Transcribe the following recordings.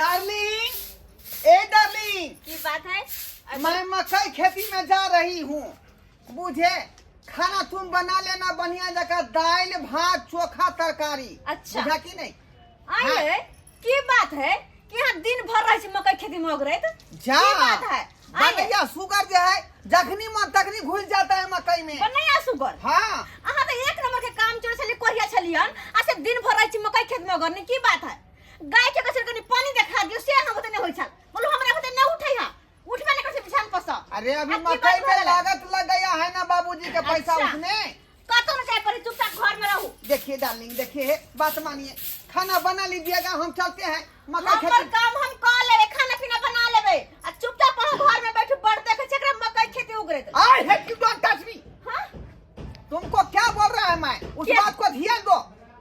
Darling, ए darling. की बात है? मैं मकई खेती में जा रही हूँ, बुझे? खाना तुम बना लेना बढ़िया जगह, दाल भात चोखा तरकारी। अच्छा। बुझा कि नहीं? आइए। हाँ। की बात है कि यहाँ दिन भर रहे छी मकई खेती में उगरैत? जा। की बात है? आइए। बनैया सुगर जो है, जखनी मन तखनी घुस जाता है मकई में। बनैया सुगर? हाँ। अहाँ तो एक नंबर के काम चोर छलियै, कोरिया छलियन, आ से दिन भर रहै छी मकई खेत में उगरने। की बात है? गाय के कसर कनी पानी देखा दियो से अहाँ बुते नहीं होइ छल। बोलू, हमरा बुते नहीं उठै हा, उठबे नहीं करै छै बिछान पर से। अरे, अभी आ की मकई बात में भऽ गेलै? लागत लग गया है ना बाबूजी के पैसा। अच्छा। उसने कतौ न जाय पड़े, चुपचाप घर में रहू। देखिए डार्लिंग, देखिए, बात मानिए, खाना बना लीजिएगा, हम चलते हैं मकई हमर खेती। काम हम कऽ लेबै, खाना पीना बना लेबै, आ चुपचाप अहाँ घर में बैठू। बड़ देखै छै एकरा मकई खेती उगरैत। I hate you, don't touch me. हाँ? तुमको क्या बोल रहा है मैं, उस क्या? बात को ध्यान दो।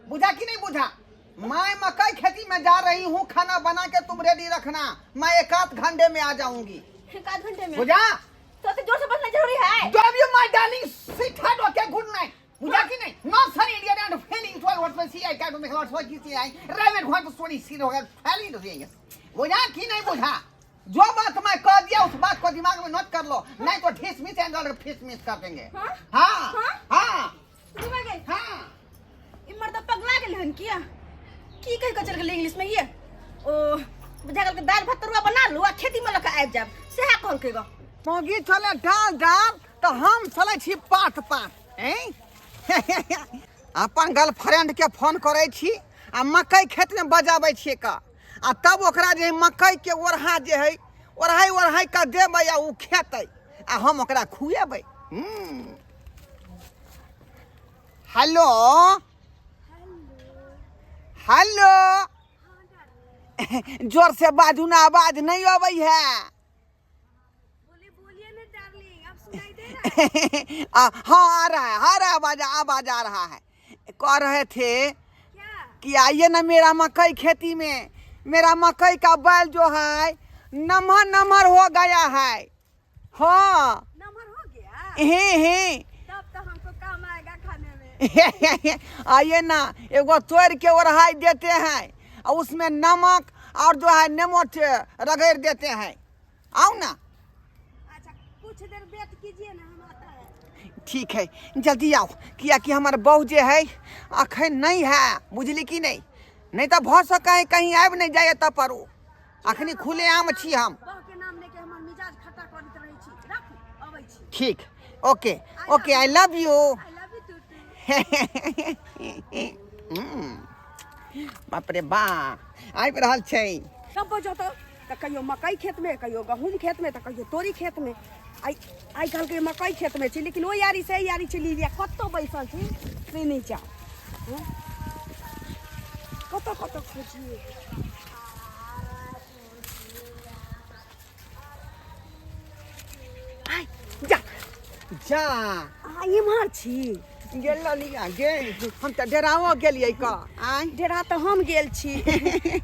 बुझा कि नहीं बुझा? मैं मकई खेती में जा रही हूँ, खाना बना के तुम रेडी रखना, मैं एक आध घंटे में आ जाऊंगी। एक आध घंटे में? बुझा? तो तो जोर से बोलना जरूरी है? Love you my darling, sweetheart, okay, good night. बुझा कि नहीं? Not sorry idiot and feeling to what में see I can make what what की आई रेवेट what sorry सी हो गया फैलिंग हो गया। बुझा कि नहीं बुझा? जो बात मैं कह दिया, उस बात को दिमाग में नोट कर लो, नहीं तो ठिस मिस एंड और फिस मिस कर देंगे। हाँ? हाँ। हाँ? हाँ। घुमा गए। हाँ। ई मर्द पगला गेल हन किया? की कह के चल गेल इंग्लिश में? ये ओ बुझा गेल के दाल भात तरुआ बना लू आ खेती में लऽ के आबि जाब, सएह कहलकै ग। मौगी चले डाल डाल तऽ हम चलै छी पात पात। ऐं अपन गर्लफ्रेंड के फोन करै छी आ मकई खेत में बजाबै छियै का, आ तब ओकरा जे है मकई के ओढ़ा जे है, ओढ़ाई ओढ़ाई के देबै आ ओ खेतै आ हम ओकरा खुएबै। हेलो, हेलो, जोर से बाजू ना, आवाज नहीं अबै है। बोलिए, बोलिए ना डार्लिंग, अब सुनाई दे रहा है? हाँ, आ रहा है, आ रहा है आवाज, आवाज आ रहा है। कह रहे थे क्या? कि आइए ना मेरा मकई खेती में, मेरा मकई का बैल जो है नमहर नमहर हो गया है। हाँ। नंबर हो गया? हे हे। तब तो हमको काम आएगा खाने में। आइए ना, एगो तोड़ के ओढ़ाई देते हैं और उसमें नमक और जो है नेमो रगड़ देते हैं। आओ ना। अच्छा, कुछ देर वेट कीजिए ना, हम आता है। ठीक है, जल्दी आओ, किया कि हमार बहू जे है अखन नहीं है, बुझली कि नहीं? नहीं तो भऽ सकै है कहीं आबि नहीं जाए तब पर ओ अखनी खुले आम छी हम। बहू के नाम लेके हमर मिजाज खट्टा करैत रहै छी। राखू, अबै छी। ठीक, okay okay, I love you. I love you too. बाप रे बा, आबि रहल छै। सब बजतौ तऽ कहियो मकई खेतमे, कहियो गहूँम खेतमे, तऽ कहियो तोरी खेतमे। आइ आइ कहलकै मकई खेतमे छी, लेकिन ओहि यारी से एहि यारी चलि लिया, कतऽ बैसल छी से नहि जाउ। हँ? कतऽ कतऽ खोजिए। आइ जा। जा। अहाँ इम्हर छी? गेल ललिया गे, हम तऽ डेराओ गेलियै क आय। डेरा तऽ हम गेल छी।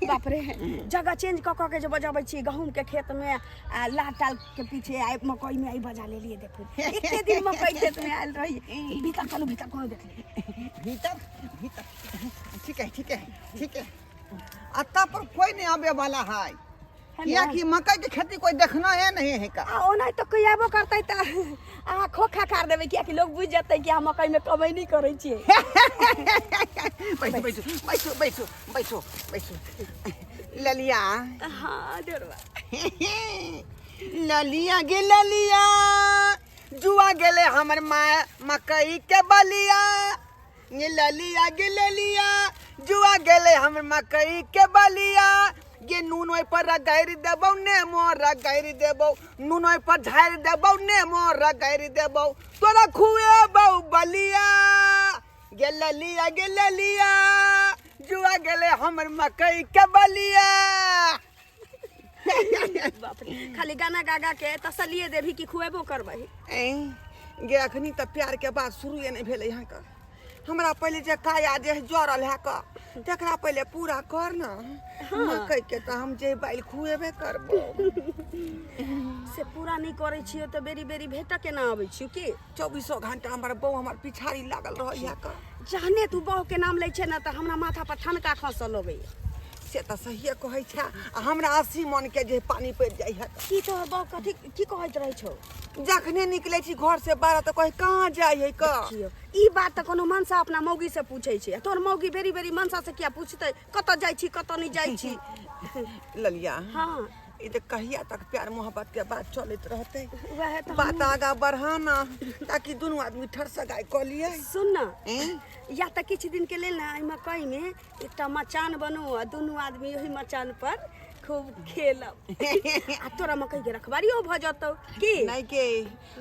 बाप रे, जगह चेंज कऽ कऽ के जे बजाबै छी, गहूँमके खेतमे आ लाल टाल के पीछे आइ मकईमे आइ बजा लेलियै। देखू, एते दिन मकई खेतमे आयल रही। भीतर चलू, भीतर कोनो देख ले। भीतर, भीतर, ठीक है, ठीक है, ठीक है। अत्ता पर कोई नहीं आवे वाला है। है ना? किया कि मकई के खेती कोई देखना है नहीं है का। आ ओना तऽ कोई आबो करतै तऽ अहाँ खोखा खार देबै, कियाकि लोग बुझि जेतै कि अहाँ मकईमे कमैनी करै छियै। बैठो, बैठो, बैठो, बैठो, बैठो, बैठो ललिया। हाँ डेरवा। ललिया गे ललिया, जुआ गेले हमर माँ मकई के बलिया। ये ललिया गे ललिया, जुआ गेले हमर मकई के बलिया। ये नून ओहि पर रगड़ि देबौ, नेमो रगड़ि देबौ, नून ओहि पर झाड़ि देबौ, नेमो रगड़ि देबौ, तोरा खुएबौ बलिया। गे ललिया गे ललिया, जुआ गेले हमर मकई के बलिया। बाप रे, खाली गाना गा गा के तसल्लिए देबही कि खुएबो करबै? ऐं, गे अखनी तऽ प्यार के बात शुरुए नहि भेलै यहाँ के। हमरा पहिले जे काया जे जरल है क, तकरा पहिले पूरा कर न। मकई के तऽ हम जे बाइल खुएबे करबो। से पूरा नहि करै छियै तऽ बेरी बेरी भेटऽ केना अबै छियौ की? चौबीसो घंटा हमर बहू हमर पिछाड़ी लागल रहैया क। जहने तू बहू के नाम लै छै ने, तऽ हमरा माथा पर ठनका खसऽ लगैया। से तऽ सहिए कहै छै आ हमरा 80 मन के जे पानी पड़ि जाइ है। की तोहर बाप कथी की कहैत रहै छौ? जखने निकलै छी घर से बाहर तऽ कहै कहाँ जाइ है क। देखियौ, ई बात तऽ कोनो मनसा अपना मौगी से पूछै छै, आ तोहर मौगी बेरी बेरी मनसा से किया पूछतै कतऽ जाइ छी कतऽ नहि जाइ छी? ललिया। हाँ। ई तऽ कहिया तक प्यार मोहब्बत के बात चलैत रहतै? वएह तऽ। बात आगा बढ़ाना ताकि दुनू आदमी ठरसगाइ कऽ लियै। सुन न। एँ? या तऽ किछु दिन के लेल ने एहि मकई में एकटा मचान बनू आ दुनू आदमी ओहि मचान पर खूब खेलब, आ तोरा मकई के रखबारियो भऽ जतौ की? नहि के,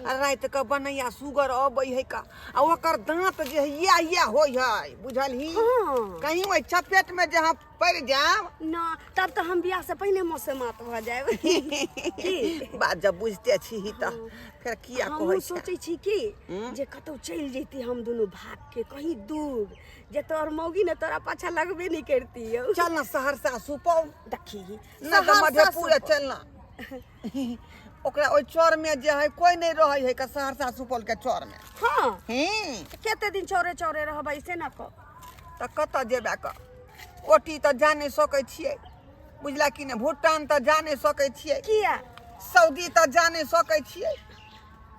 आ राति के बनैया सुगर अबै है का, आ ओकर दांत जे है या या होइ है, बुझलही? हाँ। कहीं ओहि चपेट में जे अहाँ पड़ि जायब ना, तब तऽ हम बियाह से पहिने मौसेमात भऽ जायब की? बात जब बुझते छी तऽ फेर किया हमहूँ कहै छै? सोचै छी कि जे कतौ चलि जैती हम दुनू भाग के कहीं दूर, जे तोहर मौगी ने तोरा पाछा लगबे नहीं करती यौ। चल ना सहरसा सुपौल। देखी। ना तऽ सहरसा मधेपुरे सुपौल। चल ना, ओकरा ओहि चौर में जे है कोई नहीं रहै है का, सहरसा सुपौल के चौर में। हाँ। हम्म। कते दिन चौरे चौरे रहबै से ना कह। तऽ कतऽ जेबै क? ओटी तऽ जा नहि सकै छियै, बुझला कि नहि? भूटान तऽ जा नहि सकै छियै। किया? सऊदी तऽ जा नहि सकै छियै,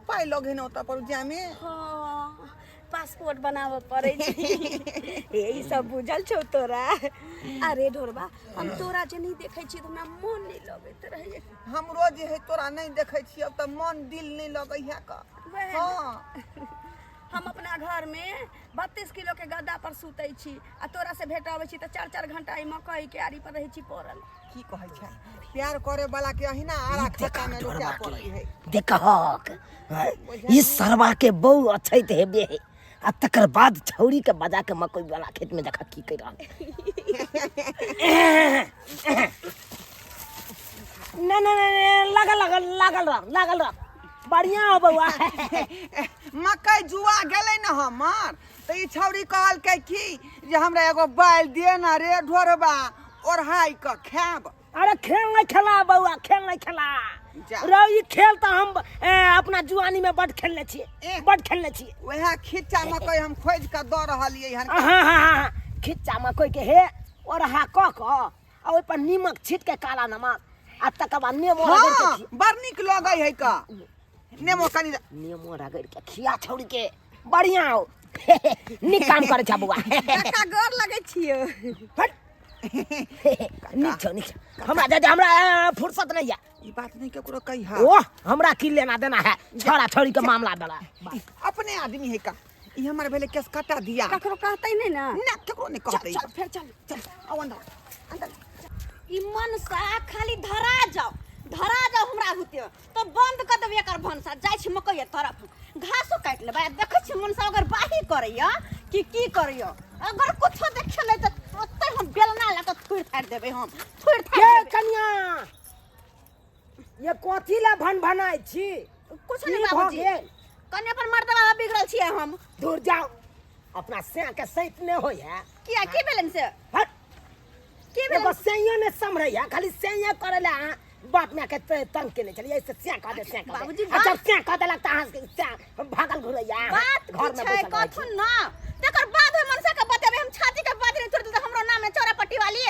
पाइ लगे ने ओतऽ पर जामे। हाँ, पासपोर्ट बनाबऽ पड़ै छै। हे, ई सब बुझल छौ तोरा? अरे ढोरबा, हम तोरा जे नहि देखै छी तऽ हमरा मोन नहि लगैत रहैए। हमरो जे है तोरा नहि देखै छियै तऽ मन दिल नहि लगै है क। वएह ने। हाँ। हम अपना घर में 32 किलो के गद्दा पर सुतै छी आ तोरा से भेट अबै छी तऽ 4 4 घंटा ई मकई के आरी पर रहै छी पड़ल। की कहै छै, प्यार करे वाला के अहिना आरा खाता में रुपया पड़ै है। देखहक, ई सरवा के बहु अछैत हेबे है, आ तकर बाद छौरी के बजा के मकई वाला खेत में देखा की कर रहल। ना ना ना, लागल लागल लागल रह, लागल रह, बढ़िया हो बउआ। मकई जुआ गेलै ने हमर, तऽ ई छौरी कहलकै की जे हमरा एगो बैल दे ना रे ढोरबा, ओढ़ाइ कऽ खायब। अरे खेल नहीं खेला बउआ, खेल नहीं खेला। जा। रौ, ई खेल तऽ हम अपना जुआनी में बड खेलने छियै। एह। बड खेलने छियै। वएह खिच्चा मकई हम खोजि कऽ दऽ रहलियै हन। हाँ हाँ हाँ, खिच्चा मकई के हे ओढ़ा कऽ कऽ आ ओहि पर नीमक छीट के, काला नमक, आ तकर बाद नेबो रगड़ के हाँ। खिया। बड़ नीक लगै है का नेबो कनि। नेबो रगड़ के खिया छौड़ी के, बढ़िया हो, नीक काम करे छा बउआ। काका, गोर लगै छियौ। हट, नीक छौ, नीक छौ। हमरा दे दे, हमरा फुर्सत नहीं है। ई बात नहीं केकरो कही है। ओह, हमरा की लेना देना है छोरा छोरी के मामला वाला। अपने आदमी है का, ई हमर भेलै केस कटा दिया। ककरो कहतै नहि ने? ना, केकरो नहीं कहतै। चल, फेर चल। चल, आओ अंदर अंदर। ई मनसा खाली धरा जाओ, धरा जाओ हमरा होते तो बंद कर देबै एकर भनसा। जाइ छी मकई तरफ, घासो काटि लेबै आ देखै छी मनसा अगर बाही करैया कि की करैया। अगर कुछो देखेलै तऽ ओतै हम बेलना लऽ कऽ थुरि थारि देबै, हम थुरि थारि ये देबै। कनिया, ये कथी ला भन भनाइ छी? कुछो की नहि भऽ बाबूजी। गेल? कने अपन मर्दबा बिगड़ल छियै हम। दूर जाओ, अपना सैं के सैत नहि होइ है। किया, की भेलनि से? हट। की एगो भेलनि? सैंयो नहि सम्हरै है, खाली सैंये करै ला अहाँ बाप माय के तंग केने छलियै से सैं कह दे, सैं कह दे। बाबूजी, आ जब सैं कह देलक तऽ अहाँ सैं भागल घुरैया। बात घर में की छै बैसल रहै छी। कथुन ना, तकर बाद हम मनसा के बतेबै। हम छाती के बात नहि तोड़ देतै हमरो नाम है चौरा पट्टी वाली।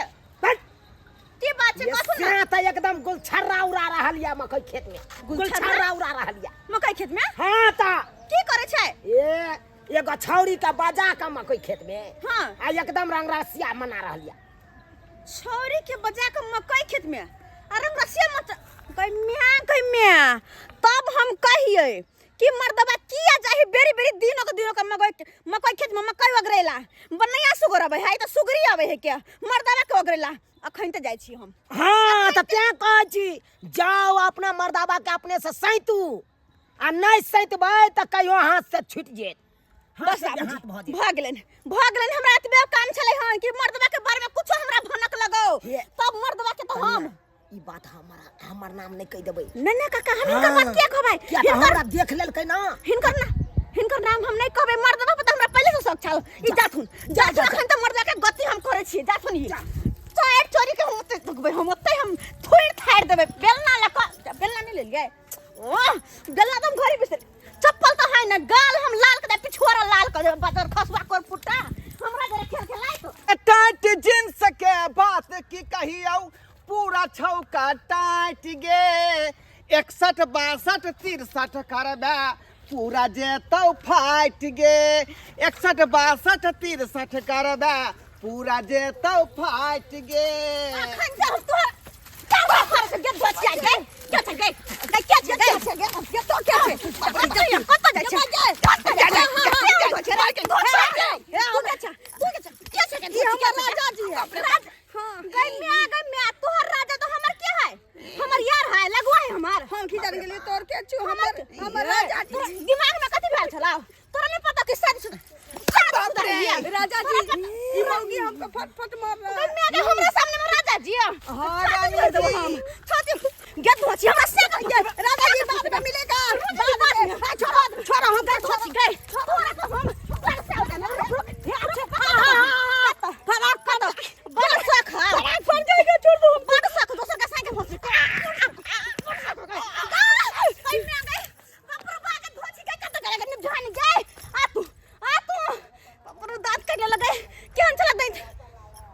हट। की बात छै ये कथुन ना? सैं तऽ एकदम गुलछर्रा उड़ा रहल या मकई खेत में। गुलछर्रा? गुलछर्रा उड़ा रहल या मकई खेत में? हाँ। तऽ की करै छै? ए एगो छौरी के बजा के मकई खेत में, हाँ। आ एकदम रंग रसिया मना रहल या। छौरी के बजा के मकई खेत में आ रंग रसिया मत कह म्या कह म्या। तब हम कहिए कि मर्दबा किया जाहि बेरी बेरी दिनों के दिनों के मकई मकई खेत में मकई ओगरेला? बनैया सुगर अबै है तऽ सुगरी अबै है के मर्दबा के ओगरेला? अखन तऽ जाइ छी हम। हाँ, तऽ तें कहै छी, जाओ अपना मर्दाबा के अपने से सैतू, आ नहि सैतबै तऽ कहियो हाथ से छूटि जेत। हाथ बस से बाबूजी, हाथ भऽ जेत। भऽ गेलनि, भऽ गेलनि। हमरा एतबे काम छलै हन कि मर्दबा के बारे में कुछो हमरा भनक लगौ। हे। तब मर्दबा के तऽ हम ई बात हमरा हमर नाम नहि कहि देबै। नहि नहि काका, हम हिनकर बात किया कहबै? किया तऽ हिनकर हमरा देख लेलकै ना। हिनकर ना, हिनकर नाम हम नहि कहबै। मर्दबा पर तऽ हमरा पहिले से शौक छल। ई जाथुन, जाथुन, अखन तऽ मर्दबा के गति हम करै छियै। जाथुन, ई चारि चोरी के हम ओतै थकबै, हम ओतै हम थोड़ि थाड़ि देबै बेलना लऽ कऽ। बेलना नहि लेलियै? ओह, बेलना तऽ हम घरे बिसरि। चप्पल तऽ है ने, गाल हम लाल कऽ देबै, पिछुआरा लाल कऽ देबै। बदर खसुआ कर पुट्टा हमरा घरे खेल खेलाइत। टाइट जींस के बात की का टाइट गे। 61 62 63 करबे पूरा जेतौ फाटि गे। 61 62 63 करबे पूरा जेतौ फाटि गे। अखन से हम तोहर क्या फाड़ के गेट धोच जाय गे, क्या छै गे गे, क्या छै गे, गे तो क्या छै, कत जाइ छै, कत जाइ छै? तू के छै, तू के छै, क्या छै गे? ई हमर राजा जी है। हां गई म्या, गई म्या, तोहर राजा तो हमर के है? हमर यार है, लगुआ है हमार। हम की जान गेलियै तोर के छु, हमर हमर राजा जी। तोरा दिमाग में कथी भेल छला? तोरा नहीं पता कि शादी बाप रे। राजा जी, ई मौगी हमको फट फट मार रहा है। गई म्या के हमरा सामने में राजा जी। हाँ, रानी जी। हम छाती गेट धोची हमरा से ये राजा जी बाद में मिलेगा, बाद में। हां, छोड़ो छोड़ो, हम गेट धोची गए तोरा तो हम बड़ से होता ना। रुक रुक, हे अच्छा, हां हां, फराक कर दो, बड़ शौक है, फराक पड़ जाएगा, छोड़ दो। बड़ शौक दोसर का साइकिल फंसी बड़ शौक हो गए। गई मैं गई बाप रे बाप, धोची गए कत गए गए जान गए। आ तू, आ तू, बाप रे दांत काटने लगे, केहन चला दैत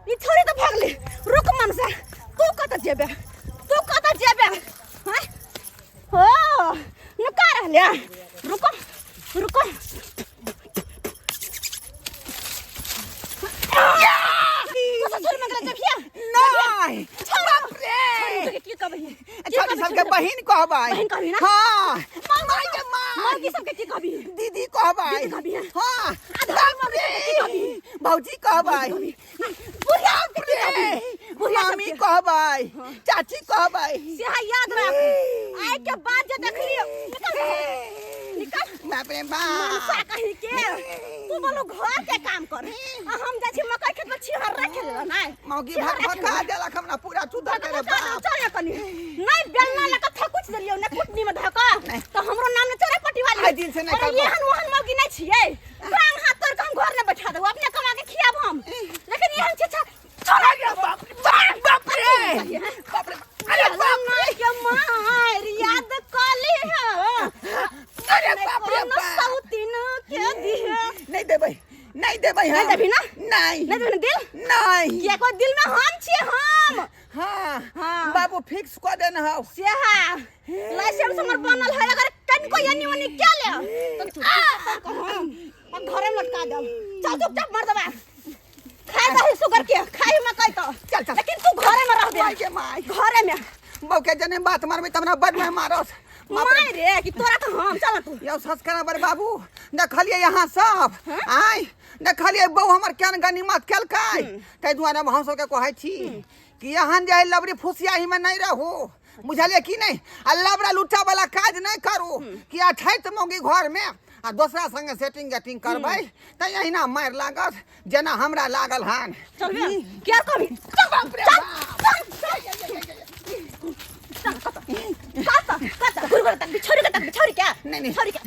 ई छोरी तो भागली। रुक मनसा, तू कत जेबे, तू कत जेबे? हैं हो नुका रहले, रुको रुको। तू ससुर में गेल जबिया? नहीं। बाप रे, की कहबही? छोरी सबके बहिन कहबै। बहिन कहबही ना? हाँ। माय के माय। मौगी सबके की कहबही? दीदी कहबै। दीदी कहबही? हाँ। आधा मौगी सबके की कहबही? भौजी कहबै। बुढ़िया बाप सबके की रे। कहबही? बुढ़िया मामी सबके। कहबै, चाची कहबै। से याद राख, आइ के बाद जे देखलियो, निकल निकल। बाप रे मनसा बाप। कही के तू बोलो घर के काम कर, आ हम जाइ छी मकई खेत में छिहर रखे लेला नै। मौगी छिहर भक रखे भका लेला। देलक हमरा पूरा चुदा के रे चल बाप। चल ना कनी नहीं बेलना लगा थकुच देलियो ने कुटनी में धका तो हमरो नाम ने चोरे पट्टी वाली। आइ दिन से नहि अरे करबो। एहन ओहन मौगी नहीं छियै, टांग हाथ तोड़ के हम घर ने बैठा देबो, अपने कमा के खियाब हम, लेकिन एहन छै छोड़ा। अरे बाप रे बाप, बाप रे बाप रे, अरे बाप रे के मार याद कली है। अरे बाप रे कोनो बाप। सौतीन के दिहे। नहीं देबै, नहीं देबै हम। नहीं देबही ना? नहीं। नहीं देबही ना दिल? नहीं। किया को दिल में हम छियै हम। हाँ। हाँ। बाबू फिक्स कऽ देने हौ। से हा लाइसेंस हमर बनल है, अगर कनिको एनी ओनी के ले तो चुपचाप हम और घरे में लटका देब। चल चुपचाप मर देबा, खाए दही सुगर के खाई मकई तो। चल, चल। लेकिन तू घरे में रह दे। माय के माय। घरे में। बहू के जने बात मारबै त हमरा बड में मारस। माय रे कि तोरा तो हम चल तू। यौ संस्कार बर बाबू देखलियै यहाँ सब आय, देखलियै बहू हमर केहन गनीमत केलकै, ताहि दुआरे हम सबके कहै छी कि एहन जे है लबरी फुसियाही में नहीं रहू, बुझलियै कि नहीं? आ लबरा लुच्चा वाला काज नहीं करू कि अठैत मौगी घर में आ दोसरा संगे सेटिंग गेटिंग करबै तऽ एहिना मारि लागत जेना हमरा लागल हन। चल बे, क्या कभी? चल बाप रे चल, बाप। चल, चल, चल, कत कत कत घुर घुर तक बिछोरी के तक बिछोरी क्या? नहीं, नहीं। बिछोरी के।